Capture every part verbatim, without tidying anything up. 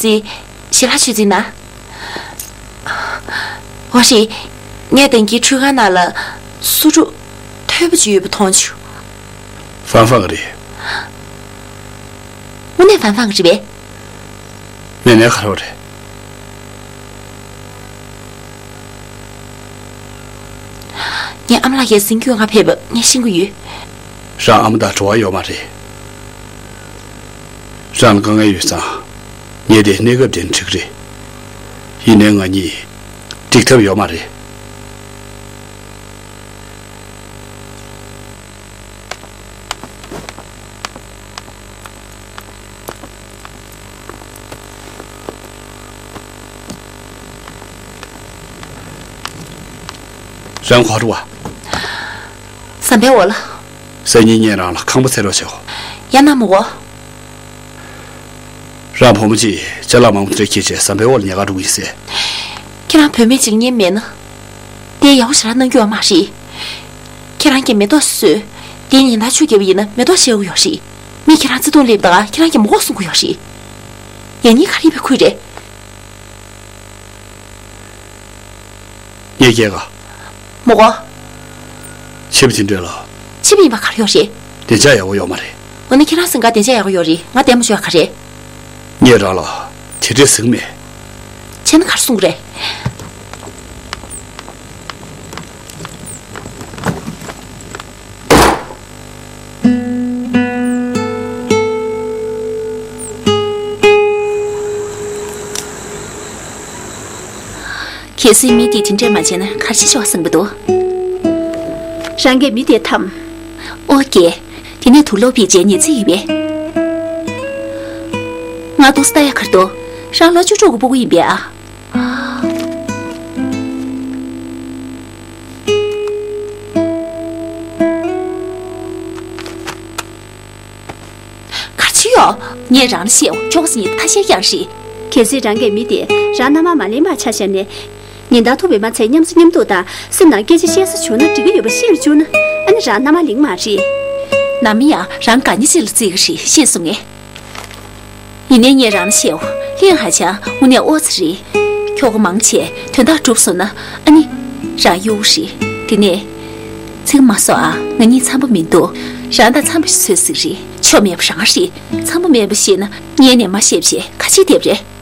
ཙི། ཞལ་ལག་མཆོད་རྩིས་གནང་། འོ་རེད། ངས་ད་གིན་ཁྲུས་ཁང་ནང་ལ་སོ་ཕྲུག་ཐོས་པ་ཅིག་ཡོད་པ་མཐོང་བྱུང་། ཧྥང་ཧྥང་གི་རེད། དངོས་གནས་ཧྥང་ཧྥང་གི་རེད་པས། མེད་ནའི་ག་རེ་རེད། ངའི་ཨ་མ་ལགས་ཀྱིས་ཟིན་སྐྱོན་ང་ཕེབས་པ་ངས་ཤེས་ཀྱི་ཡོད། རང་ཨ་མ་དང་འབྲེལ་བ་ཡོད་མ་རེད། རང་ལ་དཀའ་ངལ་ཡོད་ཙང་། ངས་དེ་གནས་སྐབས་དེ་ནས་འགྲིག་གི་རེད། ཡིན་ནའི་ང་གཉིས་འགྲིག་ཐབས་ཡོད་མ་རེད། རང་ག་པར་འགྲོ་བ། ཟམ་པའི་འོག་ལ། སང་ཉིན་ངས་རང་ལ་ཁང་པ་བཙལ་རོགས་བྱེད། ཡང་ན་མི་དགོས། རང་བུ་མོ་གཅིག་ཅ་ལག་མང་པོ་འདྲ་འཁྱེར་བྱས་ཟམ་པའི་འོག་ལ་ཉལ་ག་འགྲོ་གི་ཡིན་ཟེར། ཁྱེད་རང་བུད་མེད་ཅིག་ལ་གཉེར་མེད་ན། དེ་ཡག་པོ་ཞེ་དྲག་གནང་རྒྱུ་ཡོད་མ་རེད། ཁྱེད་རང་གིས་མེ་ཏོག་གསོས། དེའི་ཉིན་ལྟར་ཆུ་བརྒྱབ་པ་ཡིན་ན་མེ་ཏོག་བཞད་ཡོད་རེད། མིས་ཁྱེད་རང་བརྩེ་དུང་སླེབས་དང་ཁྱེད་རང་གིས་མི་དགོས་གསུང་གི་ཡོད་རེད། ཡང་སྙིང་ག་རེ་ཡིན་པའི་ཁུལ་རེད། ངས་སྐྱེལ་ག། མི་དགོས། ཕྱི་པོ་དེ་འདྲ་ལ། ཕྱི་པོ་ཡིན་པ་ག་རེ་ཡོད་རེད། བདེ་འཇགས་ཡག་པོ་ཡོད་མ་རེད། འོ་ན་ཁྱེད་རང་སེམས་ཁར་བདེ་འཇགས་ཡག་པོ་ཡོད་རེད། ང་བདེ་མོ་བྱོས་ག་རེད། ངས་རང་ལ་དེ་འདྲས་ཟེར་གི་མེད། བྱས་ན་ག་རེ་གསུང་གི་རེད། གལ་སྲིད་མི་དེས་དེ་འདྲས་མ་བྱས་ན་ག་རེ་བྱེད་ཆོག་བསམ་གྱི་འདུག། རང་གིས་མི་དེ་འཐམས། ཨོ་ཀེ། དེ་ནས་དུག་ལོག་པའི་རྗེས་ཉེས་རྩིས་ཡོད་པས། ང་འདུག་སེ་ལྟ་ཡག་ག་རེ་འདུག། རང་ལོ་བཅུ་དྲུག་གི་སྤུ་གུ་ཡིན་པས་ཨ། ག་རེ་བྱས་ཡོད། ངས་རང་ལ་བཤད་འོ། ཁྱོ་ག་སེམས་ཉིད་ཐ་ཤལ་རྐྱང་རེད། གལ་སྲིད་རང་གིས་མི་དེ་རང་མནའ་མ་མ་ལེན་པར་ཆ་བཞག་ནས། ཉིན་ལྟར་ཐུག་པའི་མ་ཚད་མཉམ་འཚོ་མཉམ་འདུག་དང་སེམས་ནང་སྐད་ཆ་བཤད་ས་བྱུང་ན་འགྲིག་གི་ཡོད་པ་ཤེས་རུ་བཅུག་ན། ཨ་ནི་རང་མནའ་མ་ལེན་མ་རེད། ནམ་ཡང་རང་དགའ་ཉེ་ཅིག་ལ་བརྩི་གི་རེད། ཤེས་སོང་ངས། ཡིན་ནའི་ངས་རང་ལ་བཤད་འོ། ལྷན་ཧ་ཅང་དངོས་གནས་ཨོ་ཙི་རེད། ཁྱོ་ག་མང་ཆེ་དོན་དག་གྲུབ་སོང་ན་ཨ་ནི་རང་གཡོ་གི་རེད། དེ་ནས། ཚིག་མ་གསོག་ཨ། ང་གཉིས་འཚམ་པོ་མི་འདུག། རང་དང་འཚམ་པོ་ཞིག་བཟོས་ཟིག་རེད། ཆོ་མེད་པ་རང་རེད། འཚམ་པོ་མེད་པ་ཤེས་ན་སྔོན་ནས་མ་བཤད་བྱས་ག་ཅི་འདེབས་རེད།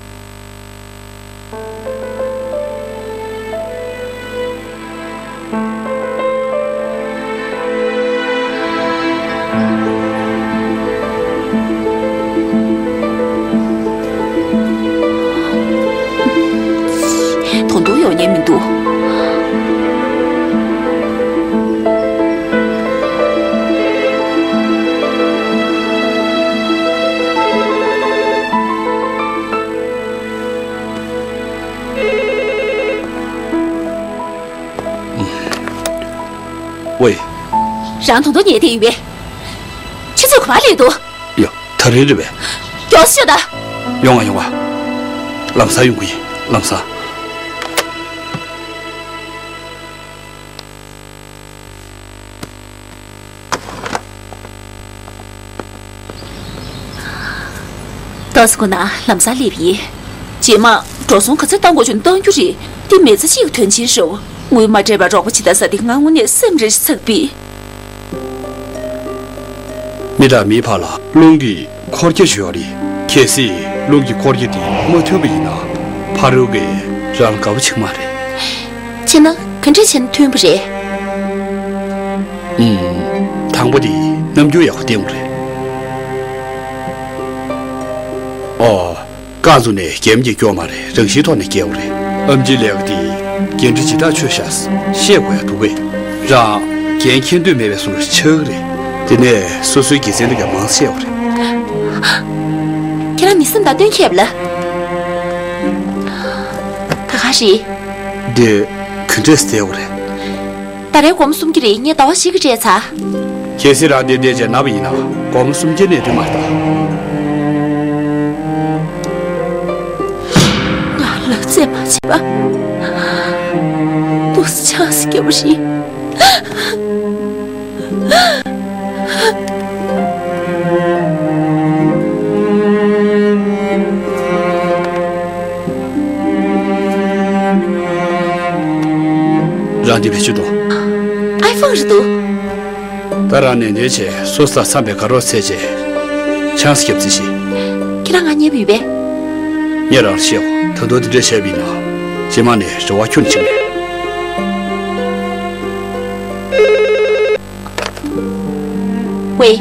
ད་དུང་ཡོང་མཁན་མི་འདུག། ཝེ། རང་ད་དུང་ཉལ་བསྡད་ཡོད་པས། ཁྱེད་ཚོས་ག་པར་སླེབས་འདུག། ཡ། ད་རེས་རེད་པས། མགྱོགས་སེ་ཤོག་དང་། ཡོང་ང་ཡོང་ང་། ལམ་སང་ཡོང་གི་ཡིན། ལམ་སང་། ཏོག་ཙམ་སྒུག་ན། ལམ་སང་སླེབས་ཡིན། རྗེས་མ་འགྲོ་སོང་ག་ཚོད་བཏང་དགོས་བྱུང་ན་བཏང་རྒྱུ་རེད། འདི་མི་ཚེ་གཅིག་གི་དོན་ཆེན་རེད། དངུལ་མ་སྤྲད་པར་རོགས་པ་བྱེད་དང་ཟེར་དེ་ང་དངོས་གནས་སེམས་རེ་ཞིག་ཚ་གི་འདུག། མི་དང་མིའི་བར་ལ་རླུང་གི་འཁོར་རྒྱུག་ཅིག་ཡོད་རེད། གལ་སྲིད་རླུང་གི་འཁོར་རྒྱུག་དེ་མ་མཐུན་པ་ཡིན་ན། ཕ་རོལ་གྱིས་རང་ལ་དགའ་པོ་བྱེད་ཀྱི་མ་རེད། བྱས་ན་ག་འདྲ་བྱས་ན་མཐུན་པ་རེད། ཨུམ། དང་པོ་དེ་རྣམ་འགྱུར་ཡག་པོ་བསྟན་དགོས་རེད། ཨོ། རྐང་བཙུགས་ནས་རྒྱན་གྱིས་སྐྱོར་མ་རེད། རང་བཞིན་ཐོག་ནས་སྐྱེལ་དགོས་རེད། ཨེམ་ཆིའི་ལས་ཀ་དེ་འགན་འཁྲི་ཇི་ལྟར་ཆོད་བཞག་ཤེས་དགོས་ཡ་འདུག་གས། རང་འགན་འཁྱེར་འདོད་མེད་པའི་བཟོ་འདྲ་ཆགས་ཀྱི་རེད། དེ་ནས་སོ་སོའི་དགེ་མཚན་དེ་ག་མང་ཙམ་བཤད་དགོས་རེད། ཁྱེད་རང་མི་སེམས་དང་བསྟུན་མཁས་པ་ལ། ད་ག་རེད། འདི་ག་འདྲས་བསྡད་དགོས་རེད། ད་རེས་སྒོར་མོ་སུམ་བརྒྱ་རེད། ངས་ཟླ་བ་བཞི་གི་སྤྲད་ཚར། གལ་སྲིད་རང་འདིར་བསྡད་བྱས་ན་བ་ཡིན་ན་སྒོར་མོ་སུམ་བརྒྱ་ནས་བདུན་མ་ལྟ། ང་ལག་རྩལ་མ་བྱེད་པ། འདུག་སེ་ཆང་ཞིག་བརྒྱབ་པ་རེད། རང་འདི་བེད་སྤྱོད་གཏོང་། ཨའི་ཕོན་རེད་འདུག་ད་རང་ནས་ནས་བྱས་སོ་སོ་དང་འཚམས་པའི་དགའ་རོགས་བཙལ་བྱས། ཆང་ས་རྒྱབ་རྩིས་ཤིག་ཁྱེད་རང་ང་མཉེས་པ་ཡོད་པས། ངས་རང་ལ་བཤད་གོ། ད་དུང་འདི་འདྲ་བྱས་པ་ཡིན་ན། རྗེས་མ་ནས་རེ་བ་ཁྱོན་ནས་བྱེད་མེད། ཝེ།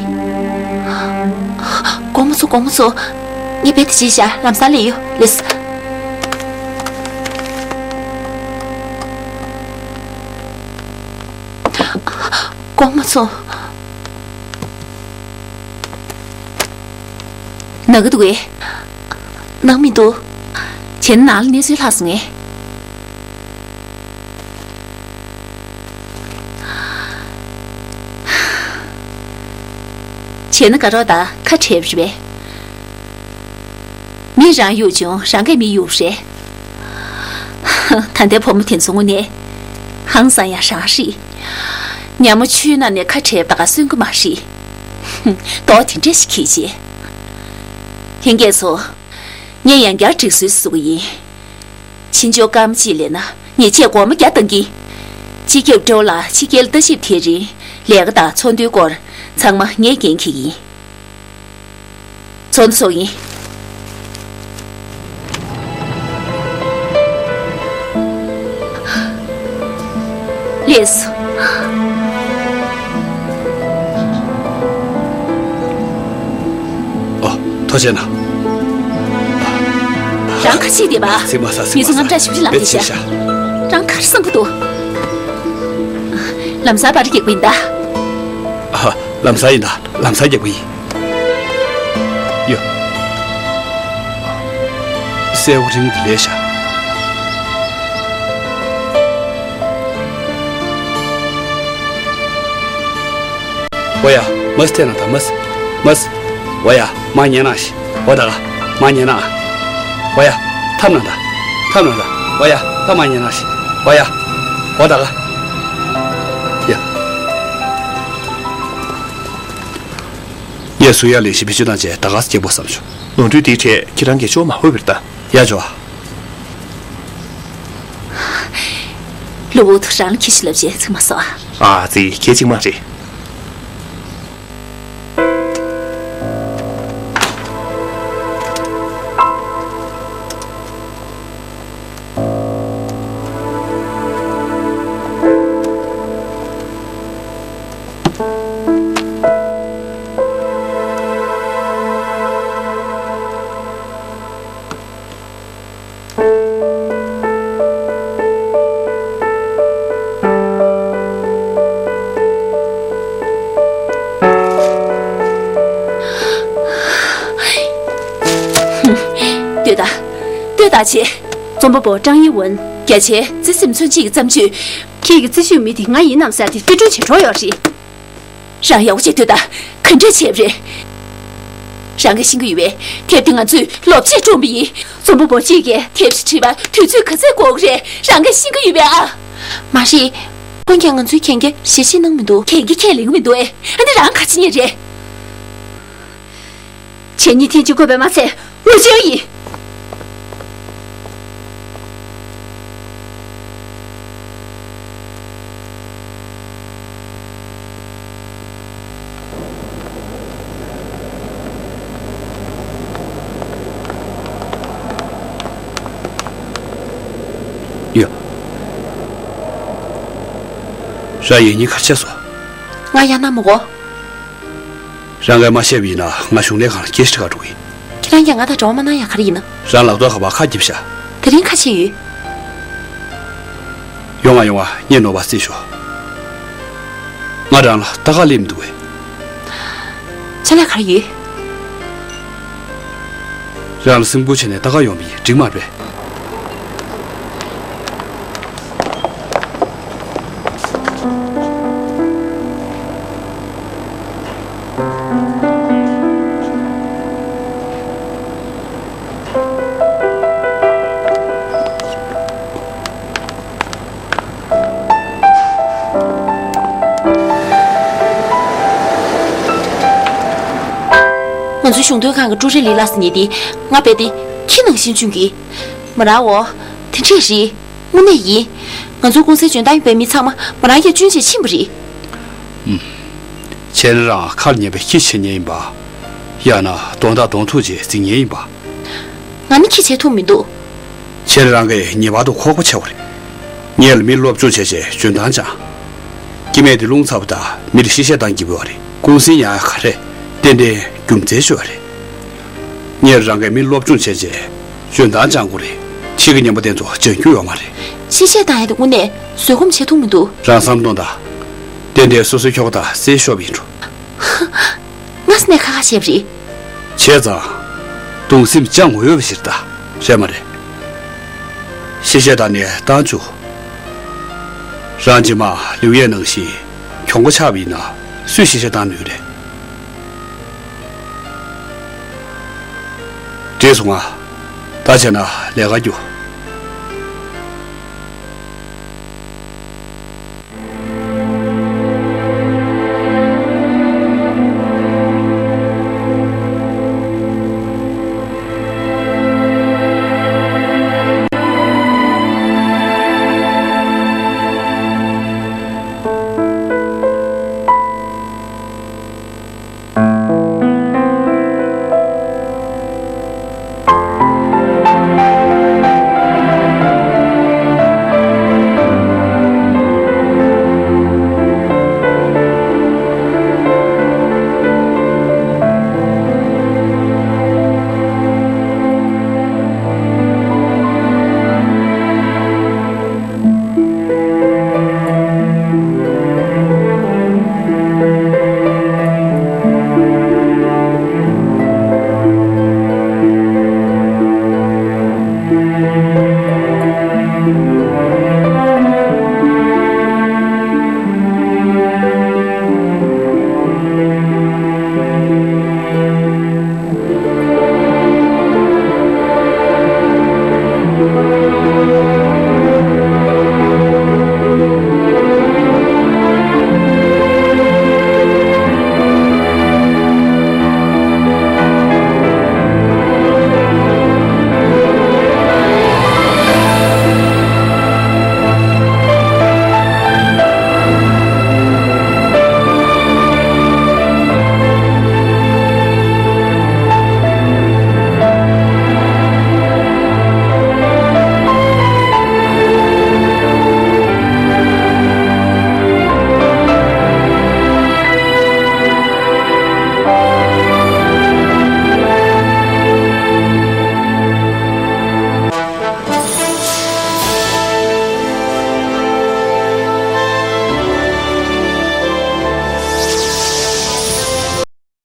དགོངས་མ་ཚོམས། དགོངས་མ་ཚོམས། ངས་རྦད་དེ་བྱས་བཞག་ལམ་སང་སླེབས་ཡོང་། ལགས་སོ། དགོངས་མ་ཚོམས། ན་གི་འདུག་གས། ནང་མི་འདུག་བྱས་ན་ནང་ལ་གནས་ཚུལ་ལྷག་སོང་ངས། བྱས་ན་དགའ་རོགས་དང་ཁ་བྲལ་བ་རེད་པས། མི་རང་གཡུག་བྱུང་རང་གིས་མི་གཡུག་རེད། ད་ལྟའི་བུ་མོ་དེ་ཚོ་དངོས་གནས་ཧང་སང་ཡ་རང་རེད། ཉ་མོ་ཆུའི་ནང་ནས་ཁ་བྲལ་བ་དགའ་སོན་གི་མ་རེད། མདོག་དེ་འདྲ་ཞིག་གིས་བྱས། ལྷན་རྒྱས་ཚོ། ངས་ཡང་བསྐྱར་སྒྲིག་སྲོལ་བཟོ་གི་ཡིན། ཕྱི་ཕྱོགས་སྐར་མ་གཅིག་སླེབས་ན་ངས་ཆེད་སྒོར་མོ་བརྒྱ་བཏང་གི། སྤྱི་ཁྱབ་ཀྲོའུ་ལགས་ཕྱི་རྒྱལ་ལ་ལྟ་ཞིབ་དེ་རིང་ལས་ཀ་དང་ཚོགས་འདུའི་སྐོར་ཚང་མ་ངས་འགན་འཁྱེར་གྱི་ཡིན། ཚོགས་འདུ་ཚོགས་ཡིན། ལགས་སོ། ཨོ། ཐུགས་རྗེ་གནང་། རང་ཁ་ཕྱེ་བསྡད་པ། ཚིག་མ་ཟ། ཚིག་མ་ཟ། ངེད་ཚོ་དངངས་སྐྲག་ཞེ་པོ་ཅིག་ལངས་བསྡད་ཤག་རང་ག་རེ་བསམ་གྱི་འདུག་ལམ་སང་པར་རྒྱག་པ་ཡིན་ད། ཨ། ལམ་སང་ཡིན་ད། ལམ་སང་རྒྱག་པ་ཡིན། ཡོ། གསལ་པོ་རིང་དུ་ལས་བཞག་ཝེ་ཡ། མ་སི་ཐེ་ན་ད་མ་སི། མ་སི། ཝེ་ཡ། མ་ཉན་ན་ཤི། ཝེ་ད་ག་མ་ཉན་ན། ཝེ་ཡ། ཐབ་ན་ད། ཐབ་ན་ད། ཝེ་ཡ། ད་མ་ཉན་ན་ཤི། ཝེ་ཡ། ཝེ་ད་ག་ཡ། ངས་སུ་ཡ་ལས་ཞིབ་བེད་སྤྱོད་བཏང་རྗེས་ད་ག་ས་སྐྱེ་བོ་བསམ་བྱུང་། ནོར་འཁྲུལ་དེའི་གྲས་ཁྱེད་རང་གིས་ཤོག་མ་ཧོས་བེར་ད། ཡ་ཇོ། ལུ་བུ་ཐུ་རང་ལ་ཁྱི་ཤི་ལབ་རྗེས་ཚིག་མ་ཟ། ཨ་ཙི་ཁྱེད་ཅིག་མ་རེད། ལྟོས་དང་། ལྟོས་དང་བྱེད། རྩོམ་པ་པོ་ཀྲང་ཡི་ཝུན། རྒྱ་ཆེ་བརྩེ་སེམས་མཚོན་བྱེད་ཀྱི་བརྩམས་ཆོས། ཁྱེད་ཀྱི་རྩིས་ཞུ་མི་དེ་ང་ཡིན་ནམ་ཟེར་ཏེ་དཔེ་སྐྲུན་བྱེད་འགྲོ་ཡོད་རེད། རང་ཡག་པོ་བྱས་སྡོད་དང་། ག་འདྲས་བྱས་པ་རེད། རང་གིས་ཤེས་ཀྱི་ཡོད་པས་དེབ་དེ་ང་ཚོས་ལོ་གཅིག་བཀྲོངས་པ་ཡིན། རྩོམ་པ་པོ་གཅིག་གིས་དེབ་ཅིག་བྲིས་པར་དུས་ཚོད་ག་ཚད་འགོར་གྱི་རེད་རང་གིས་ཤེས་ཀྱི་ཡོད་པས་ཨ། མ་རེད། འོན་ཀྱང་ང་ཚོའི་གན་རྒྱ་ཞལ་བཞེས་གནང་མི་འདུག་གན་རྒྱ་ཁས་ལེན་གྱི་མི་འདུག་ཨེ། ཨ་ནི་རང་ག་ཅི་ཉེས་རེད། བྱས་ཉེས་ཐེན་ཅིག་བཀོད་པས་མ་ཚད། ངོ་ཆེ་ཡིན། ཡོ། ར་ཡིན་ཉིན་གར་ཆས་སོ། ང་ཡང་ན་མ་གོ། རང་གིས་མ་བཤད་པ་ཡིན་ན་ང་གཞུང་ལས་ཁང་ལ་སྐད་ཆ་དྲི་ག་འགྲོ་གི་ཡིན། ཁྱེད་རང་གིས་ང་དང་འབྲེལ་བ་མ་གནང་ཡག་ག་རེ་ཡིན་ན། རང་ལག་ཐོག་ག་པར་ཁ་རྒྱབ་ཤག་དེ་རིང་ཁ་ཕྱེ་ཡོད། ཡོང་ང་ཡོང་ང་། ངས་ནོར་བ་རྩིས་ཞོག་ང་རང་ལ་ལྟ་ག་སླེབས་མི་འདུག་གས། ཕྱག་ལས་ག་རེ་ཡོད། རང་ལ་སེམས་ཁུར་བྱས་ནས་ལྟ་ག་ཡོང་བ་ཡིན། འགྲིག་མ་རེད། ང་ཚོའི་གཞུང་དོན་ཁང་གི་ཀྲུའུ་རེན་ལི་ལགས་ཟེར་མཁན་དེ་ང་རྦད་དེ་ཁྱི་ནང་བཞིན་བྱུང་གི། མ་ར་འོ། དེ་འདྲས་རེད། དངོས་གནས་ཡིན། ང་ཚོའི་ཀུང་སིའི་འཇོན་ཐང་ཡོད་པའི་མི་ཚང་མ་མོ་རང་གིས་བསྐྲུན་བྱས་ཕྱིན་པ་རེད། ཁྱེད་རང་ཁ་ལ་ཉན་པའི་ཁྱི་བྱེད་མཁན་ཡིན་པ། ཡང་ན་གདོང་ཐག་གདོང་ཐུག་ཅིག་འཛིང་མཁན་ཡིན་པ། ང་ནི་ཁྱི་བྱེད་ཐུབ་མི་འདུག་ཁྱེད་རང་གིས་ངེས་པར་དུ་ཁོག་པ་ཆེ་བ་རེད། ངེད་ལ་མི་སློབ་སྦྱོང་བྱས་རྗེས་འཇོན་ཐང་སྦྱངས། སྐྱེ་དམན་དེ་རླུང་ཚ་པོ་དང་མི་ལ་གཤེ་གཤེ་བཏང་སྐྱིད་པོ་རེད། ཀུང་སི་ཉག་ག་རེ་ཏན་ཏན་རྒྱུ་མཚན་ཤོད་རེད། ངེད་རང་གིས་མི་སློབ་སྦྱོང་བྱས་རྗེས་འཇོན་ཐང་སྦྱང་དགོས་རེད། ཁྱི་གི་ཉན་པ་དེ་ཚོ་སྦྱང་རྒྱུ་ཡོད་མ་རེད། གཤེ་གཤེ་བཏང་ཡ་དེ་དངོས་གནས་བཟོད་སྒོམ་བྱེད་ཐུབ་མི་འདུག་རང་བསམ་བློ་བཏང་དང་། ཏན་ཏན་སོ་སོའི་ཁྱོ་ག་དང་བསྲེས་ཤོར་བ་ཡིན་འགྲོ། སྔ་ས་ནས་ཁ་ཁ་བྱས་པ་རེད། བྱས་ཙང་། གདུང་སེམས་བཅངས་དགོས་ཡོད་པ་ཞིག་རེད་ད། རེད་མ་རེད། གཤེ་གཤེ་བཏང་ནས་བཏང་བཅུག་རང་རྗེས་མ་ལིའུ་ཡན་ནང་བཞིན་གྱོང་པོ་ཆགས་པ་ཡིན་ན་སུས་གཤེ་གཤེ་བཏང་ནུས་རེད། འགྲིག་སོང་ང་། ད་བྱས་ན་ལས་ཀ་རྒྱུགས།